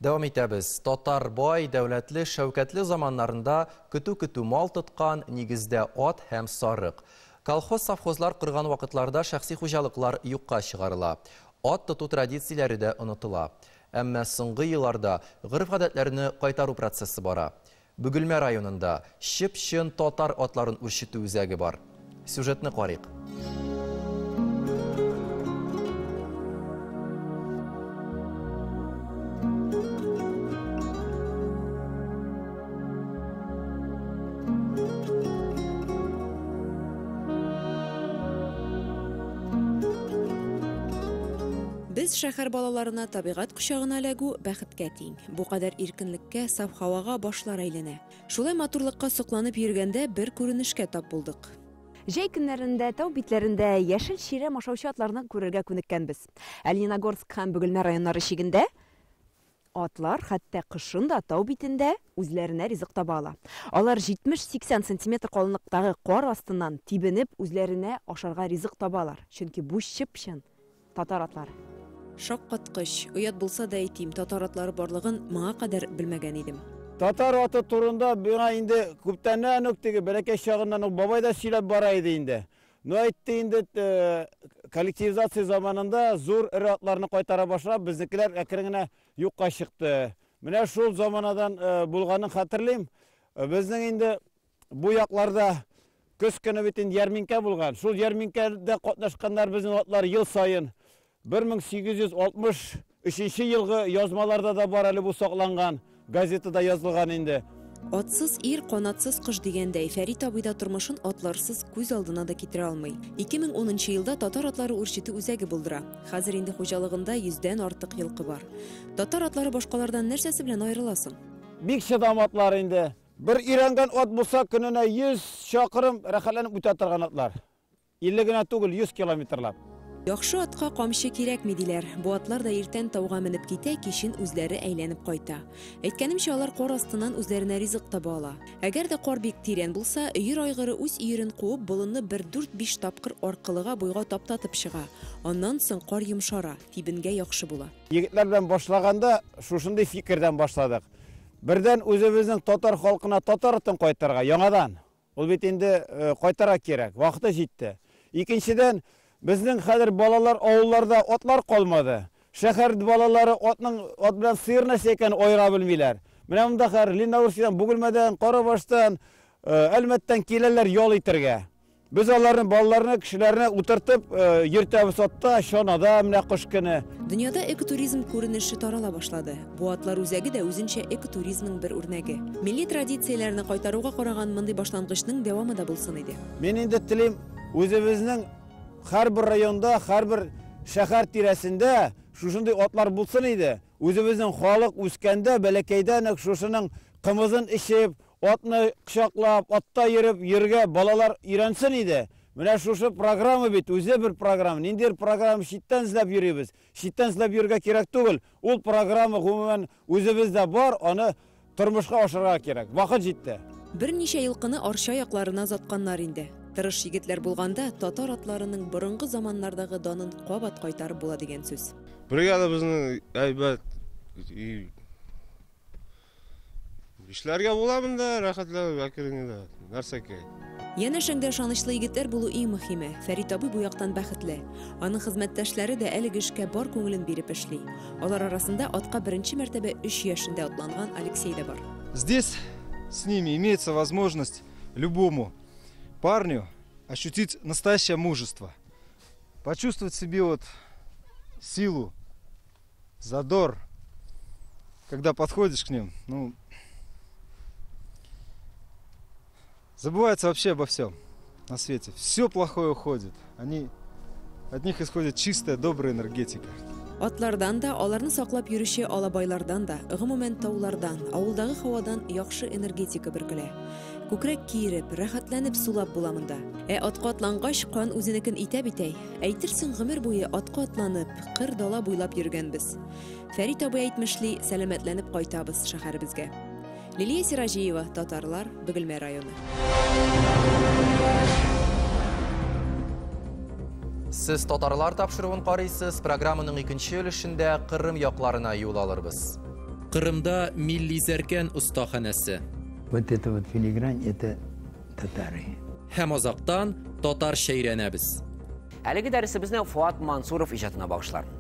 Дәвам итәбез. Татар бай, дәүләтле, шәүкәтле заманнарында көтү-көтү мал тоткан, нигездә ат һәм сарык. Колхоз-совхозлар корган вакытларда шәхси хуҗалыклар юкка чыгарыла. Ат тоту традицияләре дә онытыла. Әмма соңгы елларда гореф-гадәтләрне кайтару процессы бара. Бөгелмә районында чып-чын татар атларын үрчетү үзәге бар. Сюжетны карыйк. Без шәһәр балаларына табигать кочагына эләгү бәхеткә тиң. Бу кадәр иркенлеккә, саф һавага башлар әйләнә. Шулай матурлыкка сокланып йөргәндә бер күренешкә тап булдык. Җәй көннәрендә тау битләрендә яшел чирәм ашаучы атларны күрергә күнеккәнбез. Ә Лениногорск һәм Бөгелмә районнары чигендә атлар хәтта кышын да тау битендә үзләренә ризык таба ала. Алар 70-80 сантиметр калынлыктагы кар астыннан тибенеп үзләренә ашарга ризык табалар. Чөнки бу чып-чын татар атлары. Шаккаткыч, оят булса да әйтим, татар атлары барлыгын моңа кадәр белмәгән идем. Татар аты турында миңа инде күптәннән үк теге бәләкәй чагыннан ук бабай да сөйләп бара иде инде. Ну әйтте инде коллективизация заманында зур эре атларны кайтара башлап, безнекеләр әкрен генә юкка чыкты. Менә шул заманадан булганын хәтерлим. Безнең инде бу якларда көз көне бит инде ярминкә булган. Шул ярминкәдә катнашканнар безнең атлар ел саен. 1863 елгы язмаларда да бар әле бу сакланган, газетада язылган инде. Атсыз ир, канатсыз кош дигәндәй, Фәрит абый да тормышын атларсыз күз алдына да китерә алмый. 2010 елда татар атлары үрчетү үзәге булдыра. Хәзер инде хуҗалыгында 100дән артык елкы бар. Татар атлары башкалардан нәрсәсе белән аерыла соң? Бик чыдам атлар инде. Бер өйрәнгән ат булса, көненә 100 чакрым рәхәтләнеп үтә торган атлар. 50 генә түгел, 100 километрлап. Яхшы атка камчы кирәкми диләр. Бу атлар да иртән тауга менеп китә, кичен үзләре әйләнеп кайта. Әйткәнемчә, алар кар астыннан үзләренә ризык таба ала. Әгәр дә кар бик тирән булса, өер айгыры үз өерен куып, болынны бер 4-5 тапкыр аркылыга буйга таптатып чыга. Аннан соң кар йомшара, тибенгә яхшы була. Егетләр белән башлаганда шушындый фикердән башладык. Бердән үзебезнең татар халкына татар атын кайтарга яңадан. Ул бит инде кайтара кирәк, вакыты җитте. Икенчедән, безнең хәзер балалар авылларда атлар калмады. Шәһәр балалары атның ат белән сыер нәрсә икәнен аера белмиләр. Менә монда хәзер Лениногорскидан, Бөгелмәдән, Карабаштан, Әлмәттән киләләр ял итәргә. Без аларны, балаларны, кешеләрне утыртып йөртәбез атта, чанада, менә кыш көне. Дөньяда экотуризм күренеше тарала башлады. Бу атлар үзәге дә үзенчә экотуризмның бер үрнәге. Милли традицияләрне кайтаруга караган мондый башлангычның дәвамы да булсын иде. Мин инде телим, үзебезнең һәрбер районда, һәрбер шәһәр тирәсендә шушындый атлар булсын иде. Үзебезнең халык үскәндә, бәләкәйдән үк шушының кымызын эчеп, атны кочаклап, атта йөреп, йөргә балалар өйрәнсен иде. Менә шушы программа бит, үзе бер программа. Ниндидер программа читтән эзләп йөрибез. Читтән эзләп йөрергә кирәк түгел. Ул программа гомумән үзебездә бар, аны тормышка ашырырга кирәк. Вакыт җитте. Берничә елкыны Арча якларына озатканнар инде. Тырыш егетләр булганда татар атларының борынгы заманнардагы данын кабат кайтарып була дигән сүз. Бригадабызның әйбәт эшләргә була монда, рәхәтләнеп, әкрен генә. Нәрсә кирәк? Янәшәңдә ышанычлы егетләр булу иң мөһиме. Фәрит абый бу яктан бәхетле. Аның хезмәттәшләре дә әлеге эшкә бар күңелен биреп эшли. Алар арасында атка беренче мәртәбә 3 яшендә атланган Алексей да бар. Здесь с ними имеется возможность любому парню ощутить настоящее мужество, почувствовать в себе силу, задор. Когда подходишь к ним, забывается вообще обо всем на свете. Все плохое уходит. От них исходит чистая, добрая энергетика. Атлардан да, аларны саклап йөрүче алабайлардан да, гомумән таулардан, авылдагы һавадан яхшы энергетика бөркелә. Күкрәк киереп, рәхәтләнеп сулап була монда. Ә атка атлангач, кан үзенекен итә бит әй. Әйтерсең, гомер буе атка атланып, кыр дала буйлап йөргәнбез. Фәрит абый әйтмешли, сәламәтләнеп кайтабыз шәһәребезгә. Лилия Сираҗиева, Татарлар, Бөгелмә районы. Сез Татарлар тапшыруын карыйсыз. Программаның икенче өлешендә Кырым якларына юл алырбыз. Кырымда милли зәркән остаханәсе. Вот это вот филигрань, это татары. Һәм азактан татарча өйрәнәбез. Әлеге дәресебезне Фоат Мансуров иҗатына багышлармын.